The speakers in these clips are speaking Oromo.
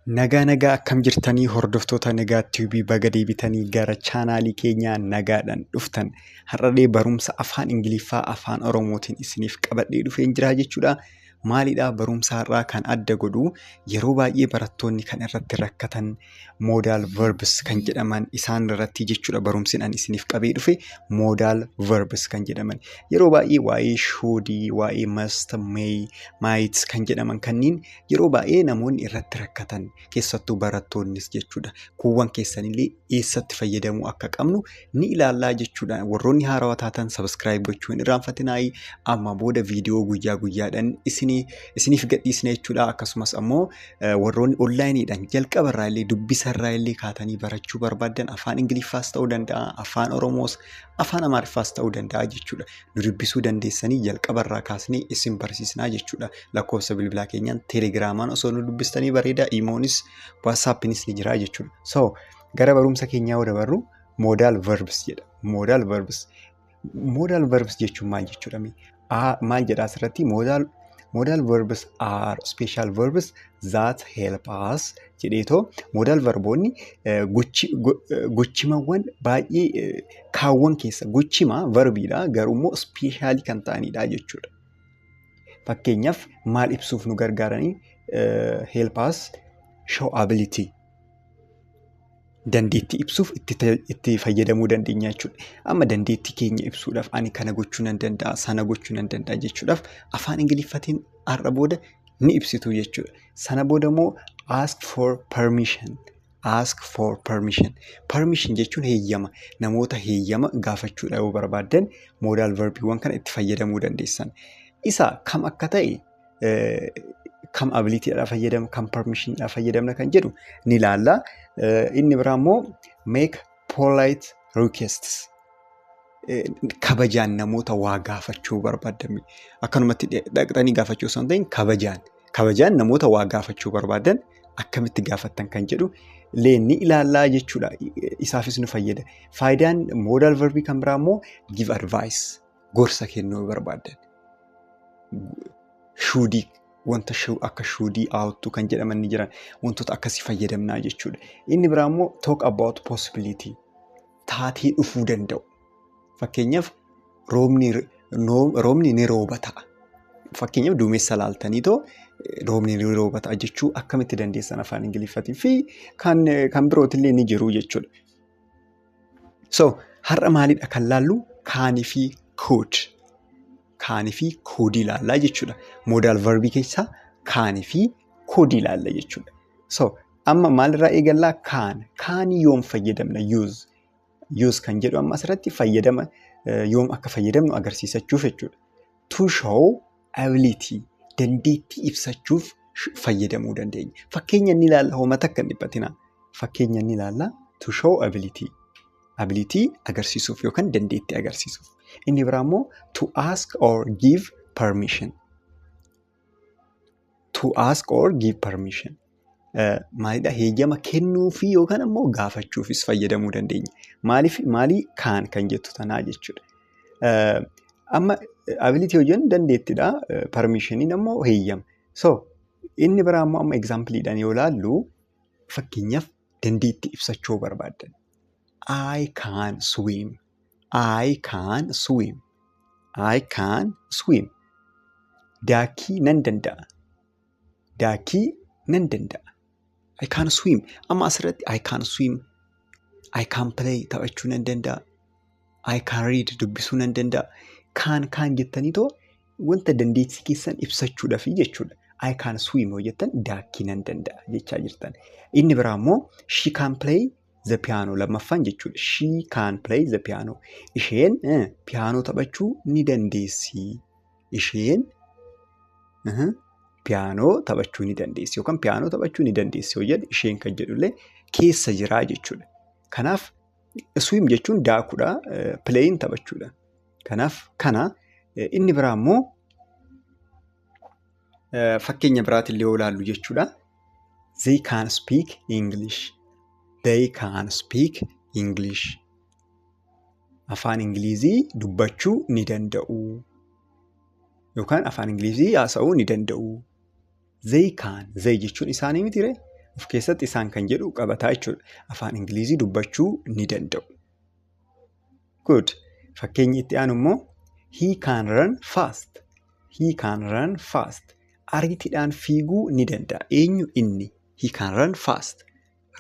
Nagaa nagaa, akkam jirtanii hordoftoota Nagaa Tube? Baga deebitanii gara chaanaalii keenyaa nagaadhaan dhuftan. Har'alee barumsa afaan Ingiliffaa afaan Oromootiin isiniif qabadhee dhufeen jira jechuudha. Maalidhaa barumsa har'aa kan adda godhu? Yeroo baay'ee barattoonni kan irratti rakkatan modal verbs kan jedhaman isaan irratti jechuudha. Barumsi ani isiniif qabee dhufe modal verbs kan jedhaman. Yeroo baay'ee waa'ee should, waa'ee must, may, might kan jedhaman kanneen yeroo baay'ee namoonni irratti rakkatan, keessattuu barattoonnis jechuudha. Kuuwwan keessanillee eessatti fayyadamuu akka qabnu ni ilaallaa jechuudha. Warroonni haarawaa taatan subscribe gochuu hin irraanfatinaayi. Amma booda viidiyoo guyyaa guyyaadhaan isiniif gadhiisna jechuudha. Akkasumas ammoo warroonni onlaayiniidhaan jalqaba irraa illee, dubbisa irraa illee kaatanii barachuu barbaaddan, afaan Ingiliffaas ta'uu danda'a, afaan Oromoos, afaan Amaariffaas ta'uu danda'a jechuudha. Nu dubbisuu dandeessanii, jalqaba irraa kaasnee isin barsiisnaa jechuudha. Lakkoofsa bilbilaa keenyaan Teelegiraamaan osoo nu dubbistanii bareeda, Imoonis WhatsAppinis ni jira jechuudha. So gara barumsa keenyaa yoo dabarru, modal verbs jedha. Modal verbs. Modal verbs jechuun maal jechuudha? Maal jedha asirratti? Modal verbs are special verbs that help us jedheetoo, modal verboonni gochimawwan baay'ee kaawwan keessa gochima verbiidha, garuu immoo specialii kan ta'anidha jechuudha. Fakkeenyaaf maal ibsuuf nu gargaaranii? Help us show ability, dandeettii ibsuuf itti fayyadamuu dandeenya jechuudha. Amma dandeettii keenya ibsuudhaaf, ani kana gochuu nan danda'a, sana gochuu nan danda'a jechuudhaaf afaan Ingiliffatiin har'a booda ni ibsitu jechuudha. Sana booda immoo ask for permission. Ask for permission. Permission jechuun heeyyama. Namoota heeyyama gaafachuudha yoo barbaaddan, modal verbiiwwan kana itti fayyadamuu dandeessan. Isa kam akka ta'e, kam abilityidhaa fayyadamna, kam permissionidhaa fayyadamna kan jedhu ni ilaalla. Inni biraa immoo make polite requests. Kabajaan namoota waa gaafachuu barbaadan, akkanumatti dhaqxanii gaafachuu osoo hin ta'in, kabajaan namoota waa gaafachuu barbaadan akkamitti gaafattan kan jedhu illee ni ilaallaa jechuudha. Isaafis nu fayyada. Faayidaan modal verbii kan biraa immoo give advice, gorsa kennuu barbaadan. Shouldii, wanta akka shouldii, ought to kan jedhaman ni jiran, wantoota akkasii fayyadamnaa jechuudha. Inni biraa immoo talk about possibility, taatee dhufuu danda'u. Fakkeenyaaf roobni ni rooba ta'a. Fakkeenyaaf duumessa laaltanii too roobni ni rooba ta'a jechuu akkamitti dandeessan afaan Ingiliffaatiin fi kan birootillee ni jiru jechuudha. So har'a maalidha kan laallu? Canii fi could. Canii fi couldii ilaallaa jechuudha. Modal verbii keessaa canii fi couldii ilaalla jechuudha. So amma maalirraa eegallaa? Can. Canii yoom fayyadamna? Use. Use kan jedhu amma asirratti fayyadama yoom akka fayyadamnu agarsiisachuuf jechuudha. To show ability, dandeettii ibsachuuf fayyadamuu dandeenya. Fakkeenya inni ilaalla, hoomata akka hin dhiphatina. Fakkeenya inni ilaalla, to show ability. Ability agarsiisuuf yookaan dandeettii agarsiisuuf. Inni biraa immoo to ask or give permission. To ask or give permission. Maalidha? Heeyyama kennuufii yookaan ammoo gaafachuufis fayyadamuu dandeenya. Maaliif? Maalii? Can kan jettu tanaa jechuudha. Amma ability yoo jennu dandeettiidha. Permissioniin ammoo heeyyama. So inni biraa immoo amma exampleiidhaan yoo ilaallu, fakkeenyaaf dandeettii ibsachuu barbaaddan. I can swim. I can swim. I can swim. Daakii nan danda'a. Daakii nan danda'a. I can swim. Amma asirratti I can swim. I can play, taphachuu nan danda'a. I can read, dubbisuu nan danda'a. Can can jettanii too wanta dandeettii keessan ibsachuudhaaf jechuudha. I can swim yoo jettan, daakii nan danda'a jechaa jirtan. Inni biraa immoo she can play the piano, lammaffaan jechuudha. She can play the piano. Isheen piyaanoo taphachuu ni dandeessi. Isheen piyaanoo taphachuu ni dandeessi yookaan piyaanoo taphachuu ni dandeessi yoo jedhu, isheen kan jedhullee keessa jiraa jechuudha. Kanaaf swim jechuun daakuudha. Playin taphachuudha. Kanaaf kana. Inni biraa immoo fakkeenya biraatillee yoo ilaallu jechuudha. They can speak English. They can speak English. Afaan Ingilizii dubbachuu ni danda'u. Yookaan afaan Ingilizii haasa'uu ni danda'u. They can. They jechuun isaanii miti ree? Of keessatti isaan kan jedhu qabataa jechuudha. Afaan Ingilizii dubbachuu ni danda'u. Good. Fakkeenyi itti aanu immoo, "He can run fast." He can run fast. Ariitiidhaan fiiguu ni danda'a. Eenyu? Inni. He can run fast.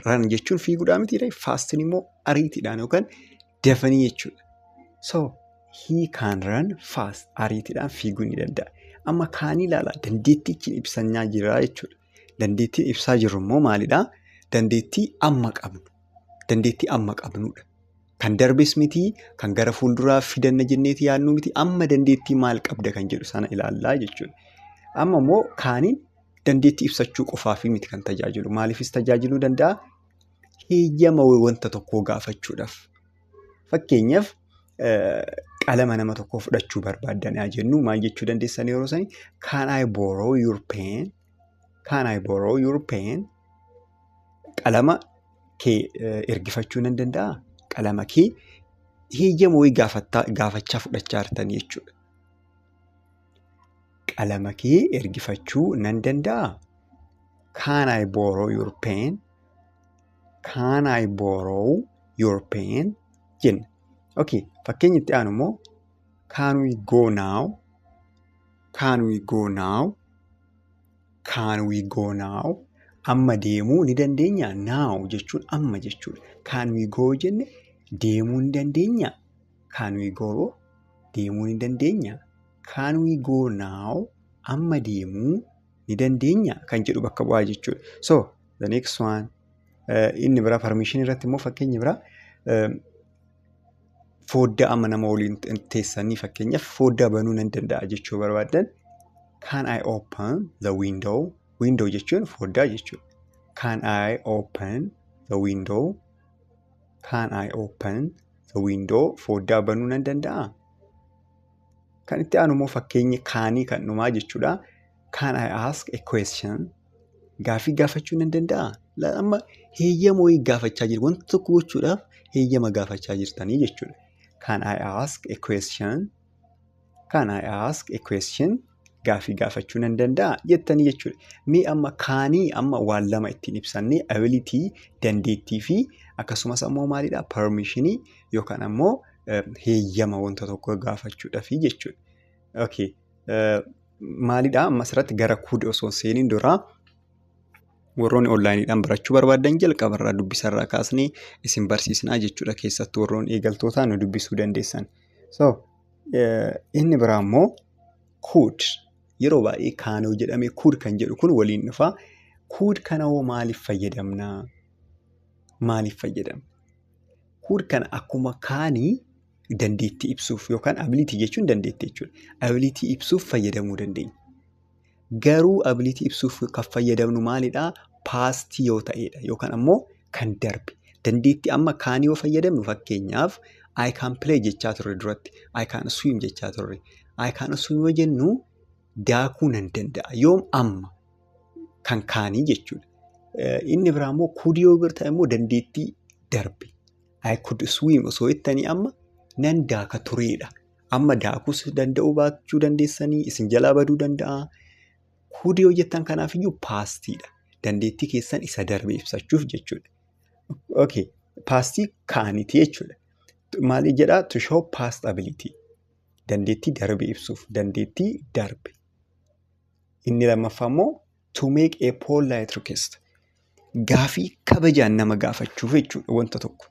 Run jechuun fiiguudhaa mitiiree? Fastiin immoo ariitiidhaan yookaan dafanii jechuudha. So he can run fast. Ariitiidhaan fiiguu ni danda'a. Amma canii ilaalaa, dandeettii ittiin ibsannaa jira jechuudha. Dandeettiin ibsaa jirru immoo maalidhaa? Dandeettii amma qabnu. Dandeettii amma qabnudha. Kan darbes miti, kan gara fuulduraa fidanna jenneeti yaadnu miti, amma dandeettii maal qabda kan jedhu sana ilaallaa jechuudha. Amma immoo caniin dandeettii ibsachuu qofaaf miti kan tajaajilu. Maaliifis tajaajiluu danda'a? Heeyyama wanta tokkoo gaafachuudhaaf. Fakkeenyaaf, qalama nama tokkoo fudhachuu barbaaddan haa jennu, maal jechuu dandeessan yeroo sanii? "Can I borrow your pen? Can I borrow your pen?" Qalama kee ergifachuu nan danda'aa? Qalama kee heeyyama wayii gaafachaa fudhachaa jirtanii jechuudha. Qalama kee ergifachuu nan danda'aa? Can I borrow your pen? Can I borrow your pen? Jenna. Okay, fakkeenyi itti aanu immoo, "Can we go now? Can we go now? Can we go now?" Amma deemuu ni dandeenyaa? Now jechuun amma jechuudha. Can we go jenne, deemuu ni dandeenyaa? Can we go, deemuu ni dandeenyaa? Can we go now? Amma deemuu ni dandeenyaa kan jedhu bakka bu'aa jechuudha. So the next one, inni biraa permission irratti immoo fakkeenya biraa, foddaa amma nama waliin teessanii, fakkeenyaaf, foddaa banuu nan danda'a jechuu barbaaddan, "Can I open the window?" Window jechuun foddaa jechuudha. Can I open the window? Can I open the window? Foddaa banuu nan danda'aa? Kan itti aanu immoo fakkeenya canii kan dhumaa jechuudha. Can I ask a question? Gaaffii gaafachuu nan danda'aa? Amma heeyyama wayii gaafachaa jiru. Wanta tokko gochuudhaaf heeyyama gaafachaa jirtanii jechuudha. Can I ask a question? Can I ask a question? Gaaffii gaafachuu nan danda'aa jettanii jechuudha. Mee amma canii amma waan lama ittiin ibsannee, ability dandeettii fi akkasumas ammoo maalidhaa, permissionii yookaan ammoo heeyyama wanta tokko gaafachuudhaafi jechuudha. Okay. Maalidhaa, amma asirratti gara could osoo hin seeniin duraa, warroonni onlineiidhaan barachuu barbaadan jalqabarraa dubbisarraa kaasnee isin barsiisnaa jechuudha. Keessattuu warroonni eegaltootaa nu dubbisuu dandeessan. So inni biraa immoo could. Yeroo baay'ee canoo jedhamee could kan jedhu kun waliin dhufaa. Could kana hoo maaliif fayyadamnaa? Maaliif fayyadamna? Could kana akkuma canii dandeettii ibsuuf yookaan ability jechuun dandeettii jechuudha. Ability ibsuuf fayyadamuu dandeenya. Garuu ability ibsuuf kan fayyadamnu maalidhaa? Pastii yoo ta'edha yookaan ammoo kan darbe. Dandeettii amma canii yoo fayyadamnu, fakkeenyaaf, "I can play" jechaa turre duratti. "I can swim" jechaa turre. "I can swim" yoo jennu, daakuu nan danda'a. Yoom? Amma kan canii jechuudha. Inni biraa immoo could yoo bira ta'e immoo dandeettii darbe. "I could swim" osoo jettanii, amma nan daaka tureedha. Amma daakuus danda'uu baachuu dandeessanii, isin jalaa baduu danda'a. Could yoo jettan kanaafiyyuu pastiidha. Dandeettii keessan isa darbe ibsachuuf jechuudha. Okay. Pastii caniiti jechuudha. Maali jedhaa? To show past ability. Dandeettii darbe ibsuuf. Dandeettii darbe. Inni lammaffaa immoo to make a polite request. Gaafii kabajaan nama gaafachuuf jechuudha wanta tokko.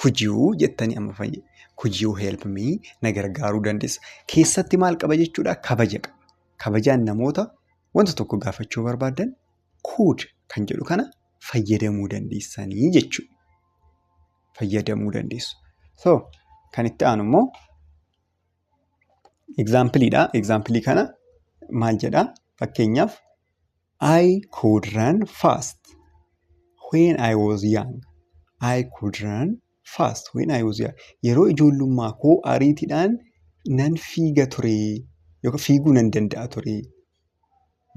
"Could you" jettanii amma fayyada. "Could you help me?" Na gargaaruu dandeessa. Keessatti maal qaba jechuudha? Kabaja qaba. Kabajaan namoota wanta tokko gaafachuu barbaadan could kan jedhu kana fayyadamuu dandeessanii jechuudha. Fayyadamuu dandeessu. So kan itti aanu immoo exampleiidha. Exampleii kana maal jedhaa? Fakkeenyaaf, "I could run fast when I was young." I could run fast when I was young. Yeroo ijoollummaa koo ariitiidhaan nan fiiga ture yookaan fiiguu nan danda'a ture.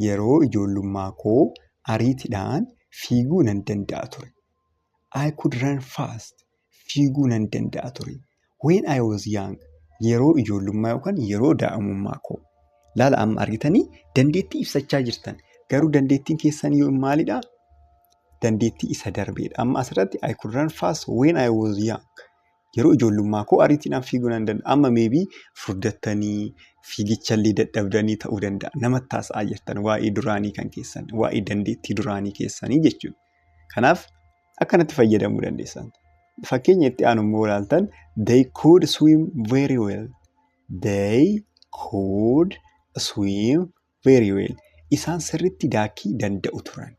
Yeroo ijoollummaa koo ariitiidhaan fiiguu nan danda'a ture. I could run fast. Fiiguu nan danda'a ture. When I was young. Yeroo ijoollummaa yookaan yeroo daa'imummaa koo. Laala, amma argitanii dandeettii ibsachaa jirtan. Garuu dandeettiin keessan yoo maalidhaa? Dandeettii isa darbeedha. Amma asirratti "I could run fast when I was young." Yeroo ijoollummaa koo ariitiidhaan fiiguu nan danda'a. Amma maybe furdattanii fiigichallee dadhabdanii ta'uu danda'a. Namatti haasa'aa jirtan waa'ee duraanii kan keessan, waa'ee dandeettii duraanii keessanii jechuudha. Kanaaf akkanatti fayyadamuu dandeessan. Fakkeenya itti aanu immoo ilaaltan, "They could swim very well. They could swim very well." Isaan sirriitti daakii danda'u turan.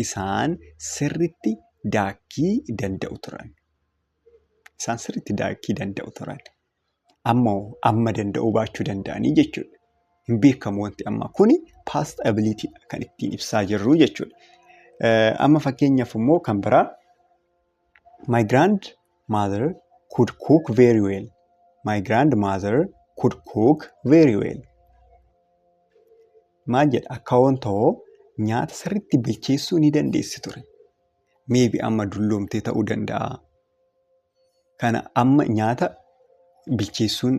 Isaan sirriitti daakii danda'u turan. Isaan sirriitti daakii danda'u turan. Ammoo amma danda'uu baachuu danda'anii jechuudha. Hin beekamu wanti ammaa kuni past ability kan ittiin ibsaa jirru jechuudha. Amma fakkeenyaaf immoo kan biraa, "My grandmother could cook very well. My grandmother could cook very well." Maal jedha? Akaawoon too nyaata sirriitti bilcheessuu ni dandeessi ture. Maybe amma dulloomtee ta'uu danda'a. Kana amma nyaata bilcheessuun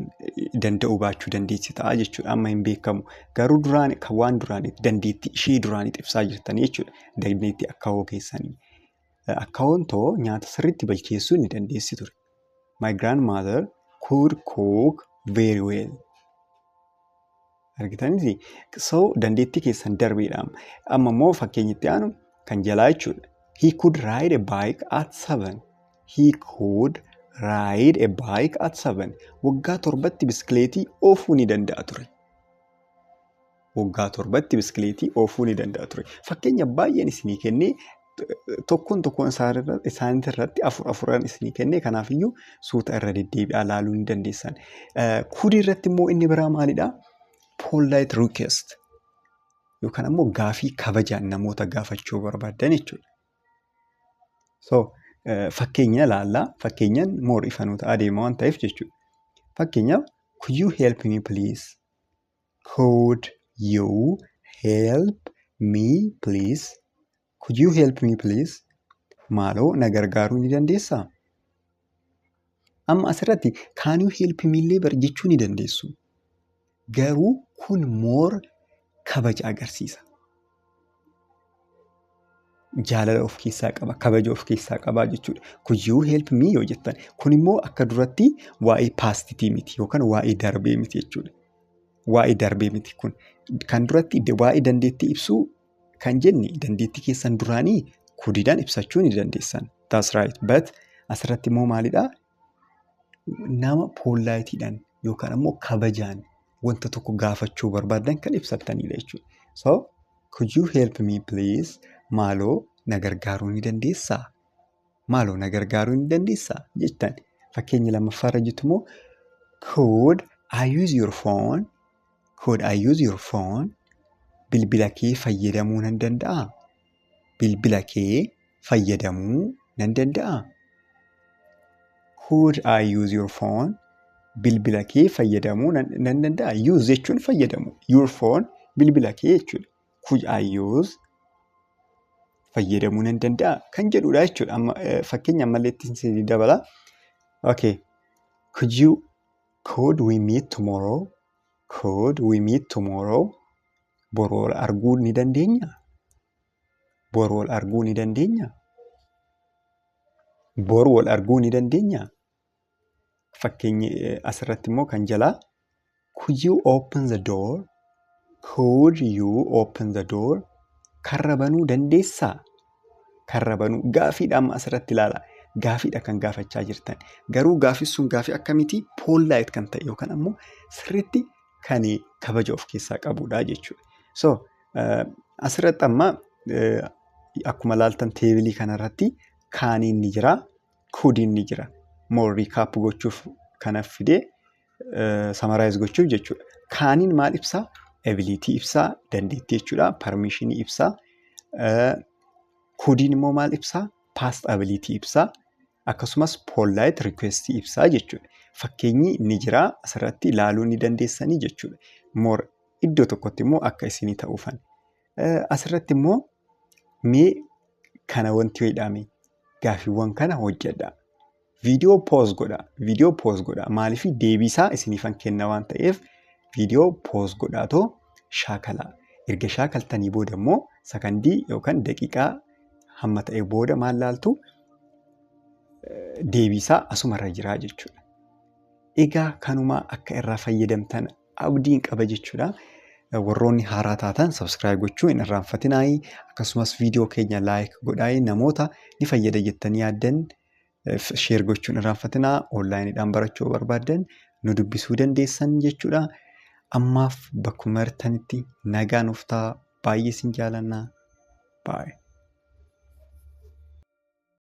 danda'uu baachuu dandeessi ta'a jechuudha. Amma hin beekamu. Garuu duraan kan waan duraanii dandeettii ishee duraanii ibsaa jirtanii jechuudha. Dandeettii akaawoo keessanii. Akaawoon too nyaata sirriitti bilcheessuu ni dandeessi ture. My grandmother could cook very well. Argitaniiti? So dandeettii keessan darbeedha. Amma immoo fakkeenyi itti aanu kan jalaa jechuudha. "He could ride a bike at 7. He could ride a bike at 7." Waggaa 7tti biskileetii oofuu ni danda'a ture. Waggaa 7tti biskileetii oofuu ni danda'a ture. Fakkeenya baay'een isinii kennee, tokkoon tokkoon isaanii irratti afur afuran isinii kennee, kanaafiyyuu suuta irra deddeebi'aa ilaaluu ni dandeessan. Could irratti immoo inni biraa maalidhaa? Polite request yookaan ammoo gaafii kabajaan namoota gaafachuu barbaaddan jechuudha. So fakkeenya ilaallaa. Fakkeenyaan more ifa nuu ta'aa deema waan ta'eef jechuudha. Fakkeenyaaf, "Could you help me, please? Could you help me, please? Could you help me, please?" Maaloo na gargaaruu ni dandeessaa? Amma asirratti "Can you help me" illee bar jechuu ni dandeessu. Garuu kun more kabaja agarsiisa. Jaalala of keessaa qaba, kabaja of keessaa qaba jechuudha. "Could you help me" yoo jettan, kun immoo akka duratti waa'ee pastitii miti yookaan waa'ee darbee miti jechuudha. Waa'ee darbee miti kun. Kan duratti waa'ee dandeettii ibsuu kan jenne, dandeettii keessan duraanii couldiidhaan ibsachuu ni dandeessan. That's right. But asirratti immoo maalidhaa? Nama politeiidhaan yookaan ammoo kabajaan wanta tokko gaafachuu barbaaddan kan ibsattanidha jechuudha. So, "Could you help me, please?" Maaloo na gargaaruu ni dandeessaa? Maaloo na gargaaruu ni dandeessaa? Jettan. Fakkeenya lammaffaarra jirtu immoo, "Could I use your phone? Could I use your phone?" Bilbila kee fayyadamuu nan danda'aa? Bilbila kee fayyadamuu nan danda'aa? Could I use your phone? Bilbila kee fayyadamuu nan danda'aa? Use jechuun fayyadamu. Your phone, bilbila kee jechuudha. Could I use, fayyadamuu nan danda'aa kan jedhudha jechuudha. Amma fakkeenya ammallee ittiin isinii dabala. Okay. Could we meet tomorrow? Could we meet tomorrow? Boru wal arguu ni dandeenyaa? Boru wal arguu ni dandeenyaa? Boru wal arguu ni dandeenyaa? Fakkeenyi asirratti immoo kan jalaa, "Could you open the door? Could you open the door?" Karra banuu dandeessaa? Karra banuu gaafiidha amma asirratti ilaala. Gaafiidha kan gaafachaa jirtan. Garuu gaafiin sun gaafii akkamiitii? Polite kan ta'e yookaan ammoo sirriitti kan kabaja of keessaa qabudha jechuudha. So asirratti amma akkuma ilaaltan tableii kanarratti caniin ni jira, couldiin ni jira. More recap gochuuf kana fidee summarize gochuuf jechuudha. Caniin maal ibsaa? Ability ibsaa, dandeettii jechuudha. Permissionii ibsaa. Couldiin immoo maal ibsaa? Past ability ibsaa. Akkasumas polite request ibsaa jechuudha. Fakkeenyi ni jira, asirratti ilaaluu ni dandeessanii jechuudha. More iddoo tokkotti immoo akka isinii ta'uufan. Asirratti immoo mee kana wanti jedhame gaaffiiwwan kana hojjedhaa. Viidiyoo pause godhaa. Viidiyoo pause godhaa. Maaliif? Deebiisaa isiniifan kenna waan ta'eef, viidiyoo pause godhaatoo shaakalaa. Erga shaakaltanii booda immoo sakandii yookaan daqiiqaa Hamma ta'e booda maal laaltu? Deebiisaa asumarra jira jechuudha. Egaa kanumaa akka irraa fayyadamtan abdiin qaba jechuudha. Warroonni haaraa taatan subscribe gochuu hin irraanfatinaayi. Akkasumas viidiyoo keenya like godhaayi, namoota ni fayyada jettanii yaaddan share gochuu hin irraanfatinaa. Onlineiidhaan barachuu barbaaddan nu dubbisuu dandeessan jechuudha. Ammaaf bakkuma jirtanitti nagaa nuuf ta'a. Baay'ee isin jaalannaa. Baay'ee.